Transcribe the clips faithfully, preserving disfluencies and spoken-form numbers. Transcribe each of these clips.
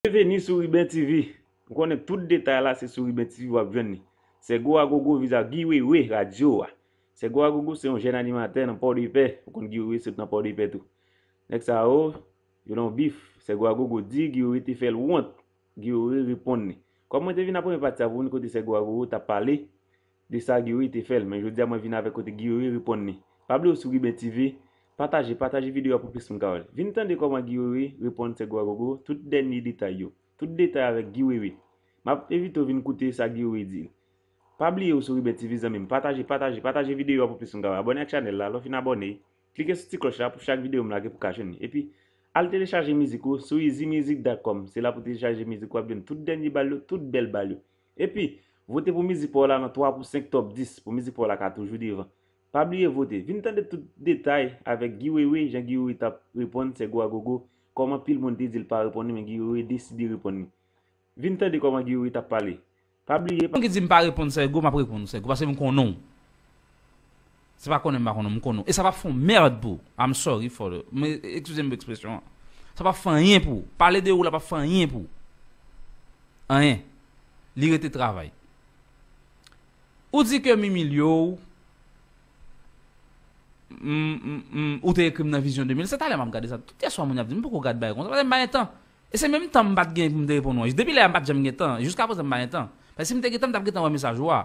Byenveni sou Riben T V. M konnen tout detay la se sou Riben T V w ap jwenn li. Sègo Agogo vizavi Guy Wewe radyo a. Sègo Agogo se yon jèn animatè nan Pòdepè. Ou konn Guy Wewe sot nan Pòdepè tou. Nèg sa yo, yo nan yon bif. Sègo Agogo di Guy Wewe te fè l wont. Guy Wewe reponn li. Kòm mwen te vin nan premye pati a pou vin kote Sègo Agogo t ap pale de sa Guy Wewe te fè l, men jodi a mwen vin avèk kote Guy Wewe reponn li. Pa bliye w sou Riben T V, pataje, pataje videyo a pou plis moun ka wè l. Vin tande kòman Guy Wewe reponn Sègo Agogo, tout dènye detay yo. Tout detay avèk Guy Wewe. M ap envite w vin koute sa Guy Wewe di. Pa bliye w sou Riben T V, zanmi m. Pataje, pataje, pataje videyo a pou plis moun ka wè. Abòne ak chanèl la, lè w fin abòne, klike sou ti klòch la pou chak videyo m lage pou ka jwenn li. Epi, al telechaje mizik ou sou easy music dot com. Se la pou telechaje mizik ou, w ap jwenn tout dènye bal yo, tout bèl bal yo. Epi, vote pou mizik pa w la nan twa pou senk top dis, pou mizik pa w la ka toujou devan. Pa bliye vote. Vin tande tout detay avèk Guy Wewe, jan Guy Wewe t ap reponn Sègo Agogo, kòman pil moun te di l pa reponn li, men Guy Wewe deside reponn li. Vin tande kòman Guy Wewe t ap pale. Pa bliye, pa Moun ki di m pa reponn Sègo, m ap reponn Sègo, paske m konnen w. Se pa konnen m pa konnen w, m konnen w. E sa p ap fè yon mèd pou ou. I'm sorry for the, men, eskize m pou ekspresyon an. Sa p ap fè anyen pou ou. Pale de ou la p ap fè anyen pou ou. Anyen. Li rete travay. Ou di ke m imilye w, m, m, m, ou te ekri m nan Vizyon de mil. Se talè m ap gade sa. Tout yèswa moun ap di m poko gad bagay konsa. Paske m pa gen tan. E se menm tan m pa t gen pou m te reponn ou an. Depi lè a m pa t janm gen tan. Jiska prezan m pa gen tan. Paske si m te gen tan, m t ap gentan wè mesaj ou a.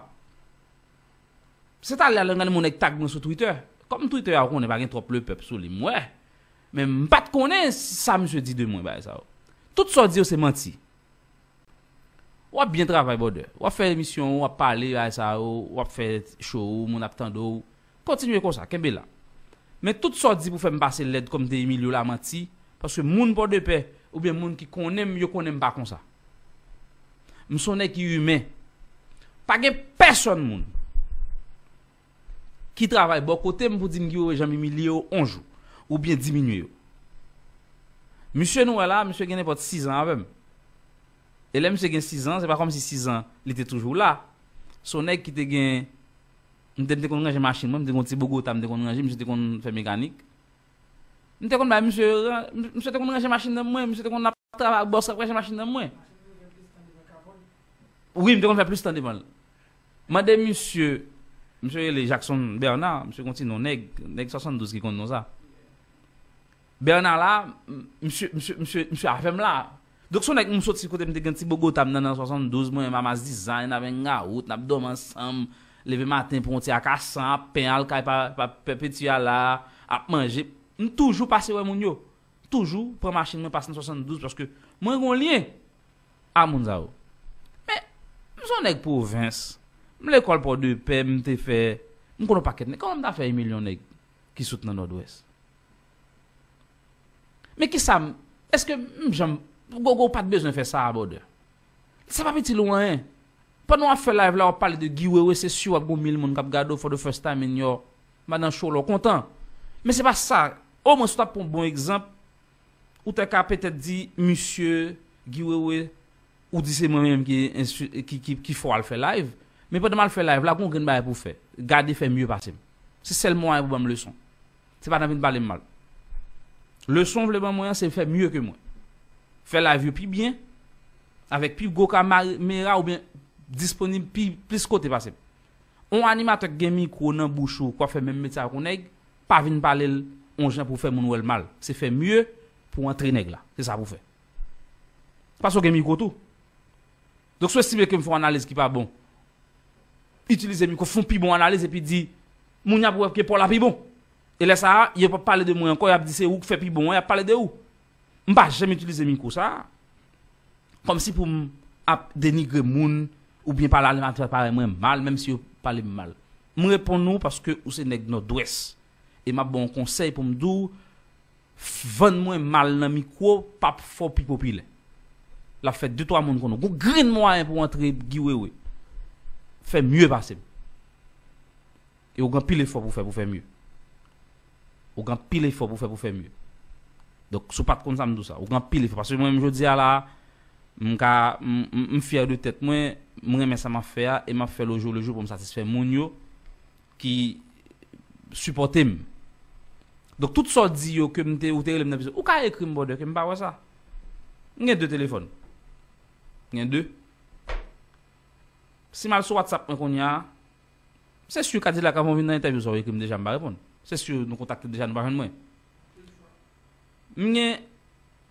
Se talè a lè m gade yon nèg tag mwen sou Twitter. Kòm Twitter a ou konnen pa gen twòp lepèp sou li, m wè. Men m pa t konnen sa misye di de mwen, bagay sa yo. Tout sa w di yo se manti. W ap byen travay, brother. W ap fè emisyon ou, w ap pale, bagay sa yo, w ap fè show ou, moun ap tande w. Kontinye konsa, kenbe la. Men tout sa w di pou fè m pase lèd kòm m te imilye w la manti, paske moun Pòdepè, oubyen moun ki konnen m, yo konnen m pa konsa. M se yon nèg ki imen. Pa gen pèsonn moun ki travay bò kote m pou di m Guy Wewe janm imilye yo yon jou, oubyen diminye yo. Misye nou wè la, misye gen nenpòt sis an avè m. E lè misye gen sis an, se pa kòmsi sis an li te toujou la. Se yon nèg ki te gen, m te, m te konn ranje machin mwen, m te gen yon ti Bogota, m te konn ranje, misye te konn fè mekanik. M te konn bay misye, misye te konn ranje machin nan mwen, misye te konn ap travay ak bòs la pou ranje machin nan mwen. Wi, m te konn fè plis tan devan l. Mande misye, misye rele Jackson Bernard, misye gon ti non nèg, nèg swasanndouz ki konn non sa. Bernard la, m-, misye, misye, misye, misye avè m la. Donk, se yon nèg m soti kote m te gen ti Bogota m nan, nan swasanndouz, mwen, Mamas Design, avè Ngawout, n ap dòmi ansanm, leve maten, pran yon ti akasan, ap pen, al kay pa, pa Pèpetya la, ap manje. M toujou pase wè moun yo. Toujou pran machin mwen pase nan swasanndouz, paske mwen gen yon lyen a moun sa yo. Men, m se yon nèg pwovens. M lekòl Pòdepè, m te fè, m konn yon pakèt nèg. Kòman m ta fè imilye yon nèg ki sot nan Nòdwès? Men kisa m, èske m janm, Gogo pa t bezwen fè sa, brother? Sa p ap itil ou anyen. Pandan w ap fè live la, w ap pale de Guy Wewe, se si w ap gon mil moun k ap gade w for the first time in your, pandan show la, w kontan. Men se pa sa. Omwen, si w t ap pran yon bon egzanp, ou te ka petèt di, misye Guy Wewe, ou di se mwen menm ki, ensi- ki, ki, ki fè w al fè live. Men pandan m al fè live la, gon grenn bagay pou w fè. Gade fè mye pase m. Se sèl mwayen pou ban m leson. Se pa nan vin pale m mal. Leson w vle ban mwen an, se fè mye ke mwen. Fè live yo pi byen, avèk pi gwo kamera oubyen disponib pi, plis kote pase m. On animatè k gen mikwo nan bouch ou, k ap fè menm metye ak on nèg, pa vin pale l on jan pou fè moun wè l mal. Se fè mye pou antre nèg la. Se sa pou fè. Paske w gen mikwo tou. Donk, si w estime ke m fè yon analiz ki pa bon, itilize mikwo, fè yon pi bon analiz epi di, moun yo ap wè ke pa w la pi bon. E lè sa a, yo p ap pale de mwen ankò, y ap di se ou k fè pi bon an, y ap pale de ou. M pa janm itilize mikwo sa a kòmsi pou m ap denigre moun oubyen pale animatè parèy mwen mal, menm si yo pale m mal. M reponn ou paske ou se nèg Nòdwès. E m ap ba w yon konsèy pou m di w, vann mwen mal nan mikwo p ap fè w pi popilè. L ap fè de twa moun konnen w. Gon grenn mwayen pou w antre Guy Wewe. Fè mye pase m. E w gen anpil efò pou w fè, pou w fè mye. W gen anpil efò pou w fè, pou w fè mye. Donk, si w pa t konn sa, m di w sa. W gen anpil efò. Paske mwen menm jodi a la, m ka, m, m, m fyè de tèt mwen, m renmen sa m ap fè a, e m ap fè l o jou le jou pou m satisfè moun yo ki sipòte m. Donk, tout sa w di yo ke m te, ou te rele m nan vizyon, ou ka ekri m, brother, ke m pa wè sa. M gen de telefòn. Gen de. Si m al sou WhatsApp mwen kounye a, se si Kadilak avan w vin nan entèvyou sa w ekri m deja m pa reponn. Se si nou kontakte m deja nou pa jwenn mwen. M gen,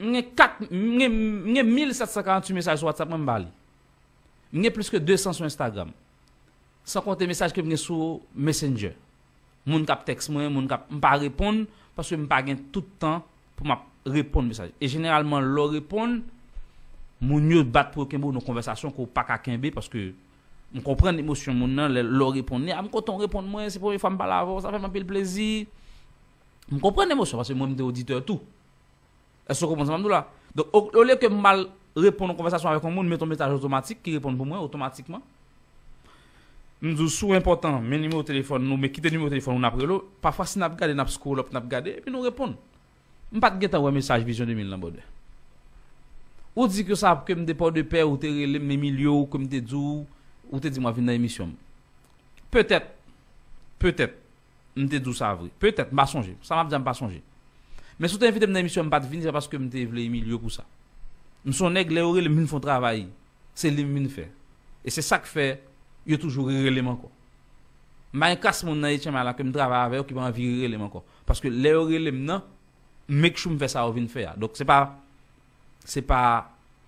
m gen kat, m gen, m gen mil sèt san karant uit mesaj sou WhatsApp mwen m pa li. M gen plis ke de san sou Instagram. San konte mesaj ke m gen sou Messenger. Moun k ap tèks mwen, moun k ap, m pa reponn, paske m pa gen tout tan pou m ap reponn mesaj. E jeneralman, lè w reponn, moun yo bat pou yo kenbe w nan konvèsasyon ke w pa ka kenbe, paske m konprann emosyon moun nan, lè, lè w reponn li, a m kontan w reponn mwen, se premye fwa m pale avè w, sa fè m anpil plezi. M konprann emosyon, paske mwen m te oditè tou. Èske w konprann sa m ap di w la? Donk, o- olye ke m al reponn yon konvèsasyon avèk yon moun, m met yon mesaj otomatik ki reponn pou mwen otomatikman. M di w, si w enpòtan, men nimewo telefòn nou, men kite nimewo telefòn nou, n ap rele w. Pafwa, si n ap gade, n ap scroll up, n ap gade, epi nou reponn. M pa t gentan wè mesaj Vizyon de mil nan, brother. Ou di ke sa, ke m te Pòdepè, ou te rele m, men milye w, ke m te di w, ou te di m w ap vin nan emisyon m. Petèt, petèt, m te di w sa vre. Petèt, m pa sonje. Sa m ap di a, m pa sonje. Men si w te envite m nan emisyon, m pa t vini, se pa paske m te vle imilye w pou sa. M se yon nèg, lè yo rele m vin fè yon travay, se li m vin fè. E se sa k fè yo toujou rerele m ankò. M pa gen kras moun nan H M I la ke m travay avè yo ki pa anvi rerele m ankò. Paske lè yo rele m nan, m make sure m fè sa yo vin fè a. Donk, se pa se pa,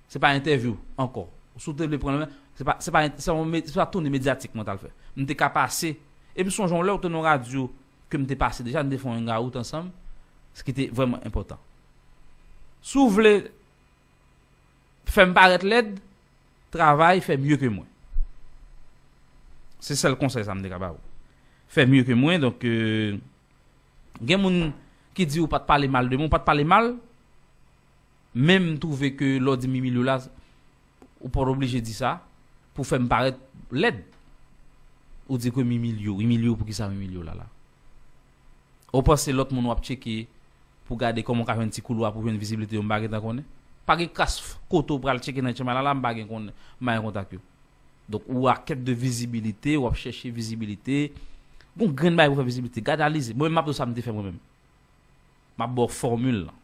se pa entèvyou ankò. Si w te vle pran l, se pa, se pa, se yon me- se pa toune medyatik mwen t al fè. M te ka pase. E m sonje yon lè ou te nan yon radyo ke m te pase deja, n te fè yon hangout ansanm, se ki te vrèman enpòtan. Si w vle fè m parèt lèd, travay, fè mye ke mwen. Se sèl konsèy sa m te ka ba w. Fè mye ke mwen, donk, euh, gen moun ki di ou pa t pale mal de mwen, ou pa t pale mal, men m twouve ke lè w di m imilye w la, ou pa t oblije di sa pou fè m parèt lèd. Ou di ke m imilye w, imilye w, poukisa m imilye w la la? Ou panse lòt moun w ap tcheke pou gade kòman w ka jwenn ti koulwa pou jwenn vizibilite yo, m pa gentan konnen? Pa gen kras kote w pral tcheke nan H M I la la, m pa gen konnen, m pa gen kontak yo. Donk, ou a kèt de vizibilite, w ap chèche vizibilite. Gon grenn bagay pou fè vizibilite. Gade, analize. Mwen menm, m ap di w sa m te fè mwen menm. M ap ba w fòmil lan.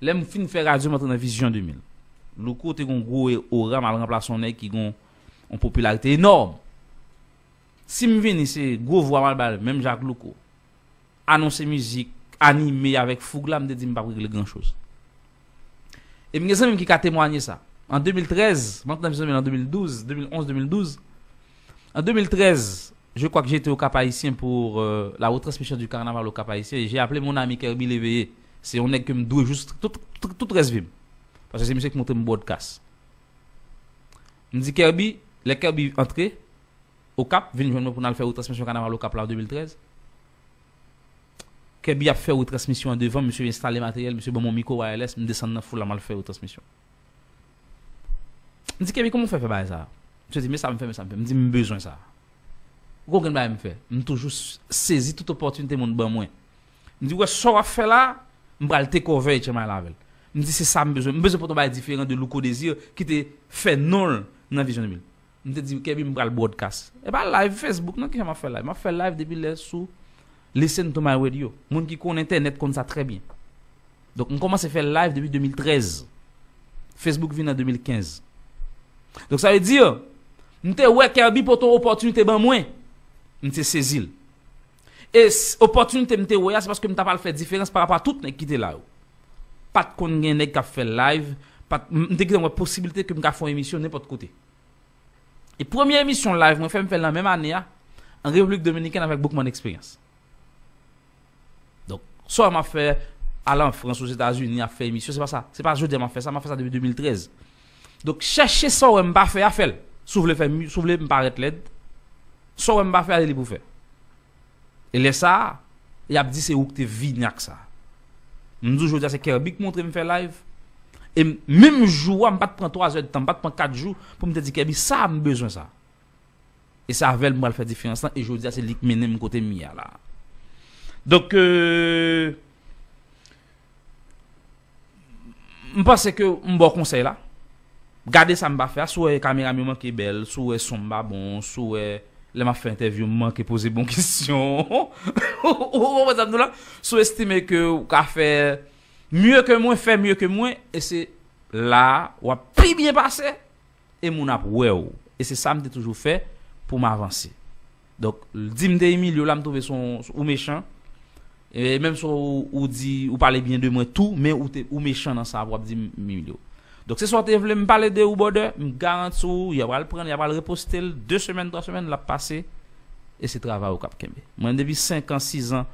Lè m fin fè radyo, m antre nan Vizyon de mil. Louko te gon gwo ora, m al ranplase yon nèg ki gon yon popilarite enòm. Si m vini, se gwo vwa m al ba l, menm jan ak Louko. Anonse mizik, anime avèk foug la, m te di m p ap regle gran choz. E m gen zanmi m ki ka temwanye sa. An de mil trèz, m antre nan Vizyon de mil an de mil douz, de mil onz, de mil douz. En deux mille treize, je crois que j'étais au Cap-Haïtien pour euh, la retransmission du carnaval au Cap-Haïtien et j'ai appelé mon ami Kerby Léveillé. Se yon nèg ke m dwe jis tout, tout, tout rès vi m. Paske se misye ki montre m broadcast. M di Kerby, lè Kerby antre Okap, vin jwenn mwen pou n al fè retransmisyon kanaval Okap la an de mil trèz. Kerby ap fè retransmisyon an devan, misye enstale materyèl, misye ban m yon mikwo wireless, m desann nan foul la, m al fè retransmisyon. M di, Kerby, kòman w fè fè bagay sa a? Misye di, men sa m fè, men sa m fè. M di, m bezwen sa. Ou konprann bagay m fè? M toujou s- sezi tout opòtinite moun ban mwen. M di, wè sa w ap fè la, m pral take over H M I la avè l. M di, se sa m bezwen. M bezwen pote yon bagay diferan de Louko Désir ki te fè non l nan Vizyon de mil. M te di, Kerby, m pral broadcast. E pa live Facebook, non, kijan m ap fè live? M ap fè live depi lè sou Listen to My Radio. Moun ki konn entènèt konn sa trè byen. Donk, m kòmanse fè live depi de mil trèz. Facebook vin an de mil kenz. Donk, sa vle di, m te wè Kerby pote yon opòtinite ban mwen. M te sezi l. E s- opòtinite m te wè a, se paske m t ap al fè diferans pa rapò a tout nèg ki te la yo. Pa t konn gen nèg k ap fè live, pa t- m m te gentan wè posiblite ke m ka fè yon emisyon nenpòt kote. E premye emisyon live mwen fè, m fè l nan menm ane a, an Repiblik Dominikèn avèk Boukman Experience. Donk, sa w wè m ap fè, al an Frans, Ozetazini, ap fè emisyon, se pa sa. Se pa jodi a m ap fè sa, m ap fè sa depi de mil trèz. Donk, chèche sa w wè m pa fè a, fè l. Si w vle fè m, si w vle m parèt lèd, sa w wè m pa fè a, se li pou fè. E lè sa a, y ap di se ou ki te vini ak sa. M di w jodi a se Kerby ki montre m fè live. E m- menm jou a, m pa t pran twa zè de tan, m pa t pran kat jou pou m te di Kerby sa m bezwen sa. E se avè l m pral fè diferans lan. E jodi a se li k mennen m kote m ye a la. Donk, euh, m panse ke m ba w konsèy la. Gade sa m pa fè a. Si w wè kamera m yo manke bèl, si w wè son m pa bon, si w wè lè m ap fè entèvyou m manke poze bon kesyon. Ou konprann sa m di w la? Si w estime ke w ka fè mye ke mwen, fè mye ke mwen, e se la, w ap pi byen pase, e moun ap wè w. E se sa m te toujou fè pou m avanse. Donk, di m te imilye w la, m twouve se yon, ou mechan. E menm si w, ou di, ou pale byen de mwen tou, men ou te, ou mechan nan sa, w ap di m imilye w. Donk, se sa w te vle m pale de ou, brother, m garanti w, y a pral pran l, y a pral reposte l, de semèn, twa semèn, l ap pase, e se travay ou k ap kenbe. Mwen, depi senk an, sis an,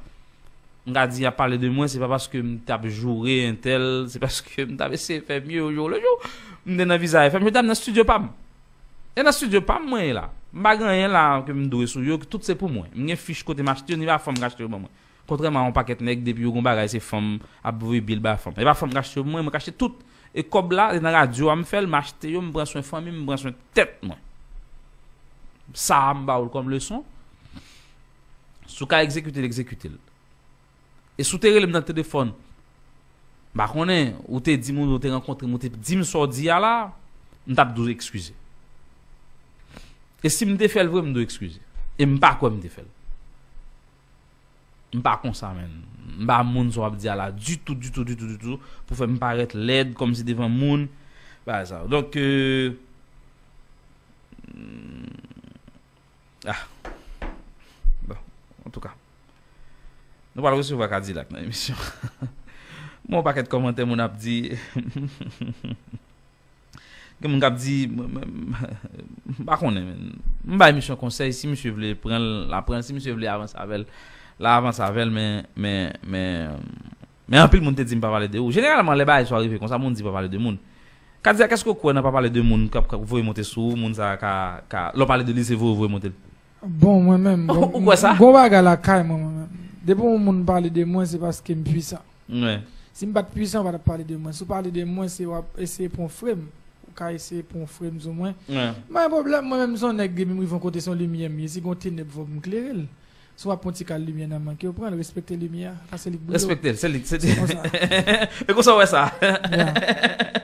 m ka di y ap pale de mwen, se pa paske m t ap joure entèl, se paske m t ap eseye fè mye o jou le jou. M te nan Viza F M, jodi a m nan estidyo pa m. E nan estidyo pa m mwen ye la. M pa gen anyen la ke m dwe sou yo, tout se pou mwen. M gen fich kote m achte yo, ni pa fanm k achte yo ban mwen. Kontrèman a yon pakèt nèg, depi yo gon bagay, se fanm ap voye bil ba fanm. E pa fanm k achte yo pou mwen, mwen k achte tout. E kòb la, se nan radyo a m fè l, m achte yo, m pran swen fanmi m, m pran swen tèt mwen. Sa a, m ba w l kòm leson. Si w ka egzekite l, egzekite l. E si w te rele m nan telefòn, m pa konnen, ou te di m, ou te rankontre m, ou te di m sa w di a la, m t ap di w eskize. E si m te fè l vre, m di w eskize. E m pa kwè m te fè l. M pa konsa, menn. M pa moun sa w ap di a la ditou, ditou, ditou, ditou, pou fè m parèt lèd, kòmsi devan moun. Bagay sa yo. Donk, euh, ah. Bon, antouka. Nou pral resevwa Kadilak nan emisyon. Bon, pakèt kòmantè moun ap di. Gen moun k ap di, m, m, m, m pa konnen, men. M bay misye yon konsèy, si misye vle pran l, l a pran l, si misye vle avanse avè l, l a avanse avè l, men, men, men, men anpil moun te di m pa pale de ou. Jeneralman, lè bagay sa rive konsa, moun di pa pale de moun. Kadilak, èske w kwè nan pa pale de moun k ap, k ap voye monte sou ou, moun sa a ka, ka, lè w pale de li, se voye, voye monte l? Bon, mwen menm, bon, ou kwè sa? Gon bagay lakay mwen, mwen menm. Depi yon moun pale de mwen, se paske m pwisan. Wi. Si m pa t pwisan, w pa t ap pale de mwen. Si w pale de mwen, se w ap eseye pran frè m. Ou ka eseye pran frè m sou mwen. Wi. M pa gen pwoblèm, mwen menm, se yon nèg, depi m rive yon kote, se yon limyè m ye. Si gon tenèb, fò m klere l. Si w ap pran ti kal limyè nan men ke w pran l, respekte limyè a. Sa se li k boule w. Respekte l, se li, se li. Se konsa. E konsa w wè sa? Yeah.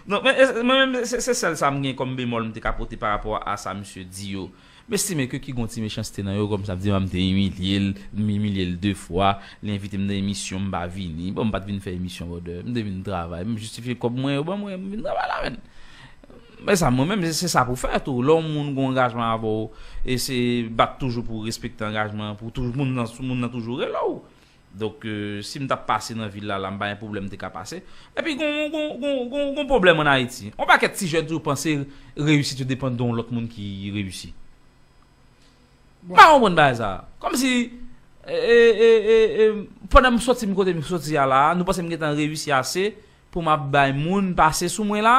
Non, men, e, mwen menm, se, se sèl sa m gen kòm bemòl m te ka pote pa rapò a sa misye di yo. M estime ke ki gon ti mechanste nan yo, kòm sa m di, m te imilye l, m imilye l de fwa, li envite m nan emisyon, m pa vini. Bon, m pa t vin fè emisyon, brother. M te vin travay, m jistifye kòb mwen yo ban mwen, m vin travay la, menn. Men sa, mwen menm, se sa pou fè tou. Lè yon moun gon angajman avè w, e se bat toujou pou respekte angajman an, pou toujou, moun nan, moun nan toujou rele w. Donk, euh, si m t ap pase nan vil la, la, m pa gen pwoblèm, m te ka pase. Epi, gon, gon, gon, gon, gon pwoblèm ann Ayiti. Yon pakèt ti jèn toujou panse reyisit yo depann de yon lòt moun ki reyisi. Bon. M pa konprann bagay sa a. Kòmsi, e, e, e, e, e, pandan m soti m kote m soti a la, nou panse m gentan reyisi ase pou m ap bay moun pase sou mwen la?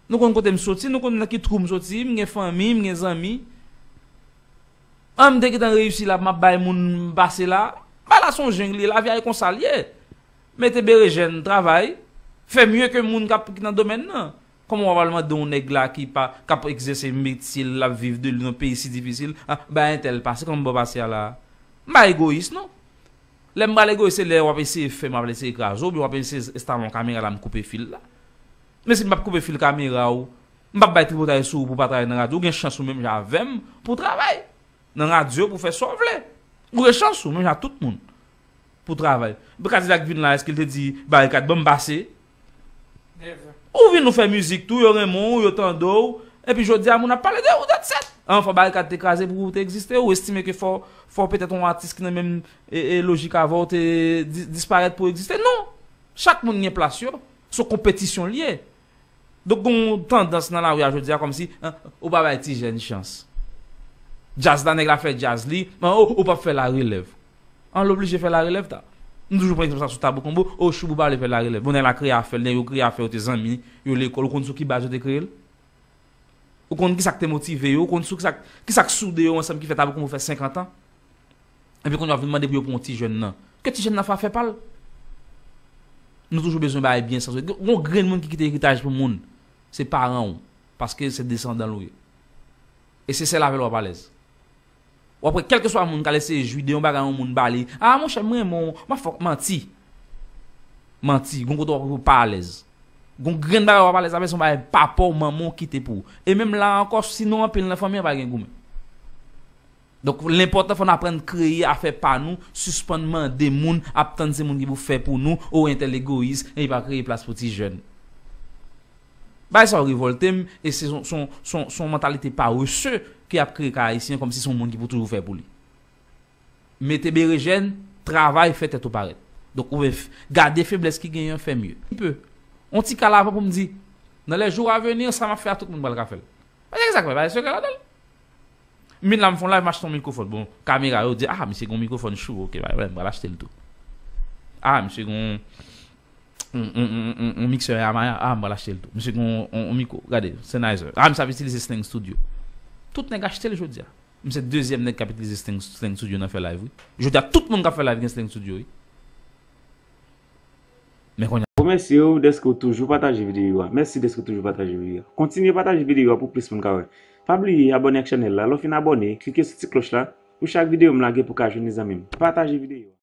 Nou konn kote m soti, nou konn nan ki twou m soti, m gen fanmi, m gen zanmi. An m te gentan reyisi la, m ap bay moun pase la. Bagay la se yon jeng li ye, lavi a e konsa l ye. Mete berejèn, travay, fè mye ke moun k ap, ki nan domèn nan. Kòman w ap al mande yon nèg la ki pa, k ap egzèse metye l, l ap viv de li nan peyi si difisil, a, bay entèl pase, kòman m ba w pase a la? M pa egoyis, non. Lè m pral egoyis, se lè w ap eseye fè m, w ap eseye kraze w, oubyen w ap eseye enstale yon kamera la, m koupe fil la. Men si m p ap koupe fil kamera w, m p ap bay tripotay sou ou pou w pa travay nan radyo, ou gen chans ou menm jan avè m pou w travay nan radyo pou w fè sa w vle. Ou gen chans ou menm jan ak tout moun pou w travay. Kadilak vin la, èske l te di Barikad, ban m pase? Never. Ou vin, ou fè mizik tou, yo renmen w, yo tande w, epi jodi a moun ap pale de ou, that's it. An, fò Barikad te kraze pou ou te egziste, ou estime ke fò, fò petèt yon atis ki nan menm, e, e, lojik avè w te di-, disparèt pou egziste? Non! Chak moun gen plas yo, se yon konpetisyon l ye. Donk, gen yon tandans nan lari a jodi a, kòmsi, an, ou pa bay ti jèn chans. Djaz la, nèg la fè djaz li, men ou, ou p ap fè larelèv. An, l oblije fè larelèv ta. M toujou pran egzanp sa sou Tabou Konbo, o, Choubou pa vle fè larelèv. Bon, nèg la kreye afè l, nèg yo kreye afè yo, te zanmi, yo lekòl, ou konn sou ki baz yo te kreye l? Ou konn kisa k te motive yo, ou konn sou kisa, kisa k soude yo ansanm ki fè Tabou Konbo fè senkant an? Epi kounye a w ap vin mande pou yo pran yon ti jèn nan. Ke ti jèn nan fè afè pa l. Nou toujou bezwen bagay byen sanse. Gon grenn moun ki kite eritaj pou moun, se paran w, paske se desandan l ou ye. E se sèl avè l w ap alèz. W ap wè kèlkeswa moun k al eseye jwi de yon bagay yon moun ba li. A, monchè, m renmen w, m ap fè w manti. Manti, gon kote w ap pa alèz. Gon grenn bagay w ap alèz avè l, se yon bagay papa w, manman w kite pou ou. E menm la ankò, si nou anpil nan fanmi an, pa gen goumen. Donk, l enpòtan fò n aprann kreye afè pa nou, sispann mande moun, ap tann se moun ki pou fè pou nou, o entèl egoyis, e li pa kreye plas pou ti jèn. Bagay sa yo revòlte m, e se son, son, son, son mantalite parese ke y ap kreye kay ayisyen kòmsi se yon moun ki pou toujou fè pou li. Mete berejèn, travay, fè tèt ou parèt. Donk, ou gade feblès ki genyen, fè mye. Yon ti kal avan pou m di, dans les jours à venir, sa m ap fè a tout moun pral ka fè l. Paske sa k fè, pa gen sekrè ladan l. M vin la, m fè yon live, m achte yon mikwofòn. Bon, kamera yo di, ah, misye gen yon mikwofòn Shure, ok, pa gen pwoblèm, m pral achte l tou. Ah, misye gen yon, yon, yon, yon, yon, yon miksè Yamaha, ah, m pral achte l tou. Misye gen yon, yon, yon mikwo, gade, Sennheiser. Ah, misye ap itilize Sling Studio. Tout nèg achte l jodi a. M se dezyèm nèg k ap itilize Sling, Sling Studio nan fè live, wi. Jodi a, tout moun k ap fè live gen Sling Studio, wi. Men kounye a. Remèsye w dèske w toujou pataje videyo a. Mèsi dèske w toujou pataje videyo a. Kontinye pataje videyo a pou plis moun ka wè. Pa bliye abòne ak chanèl la. Lè w fin abòne, klike sou ti klòch la pou chak videyo m lage pou ka jwenn li zanmi m. Pataje videyo a.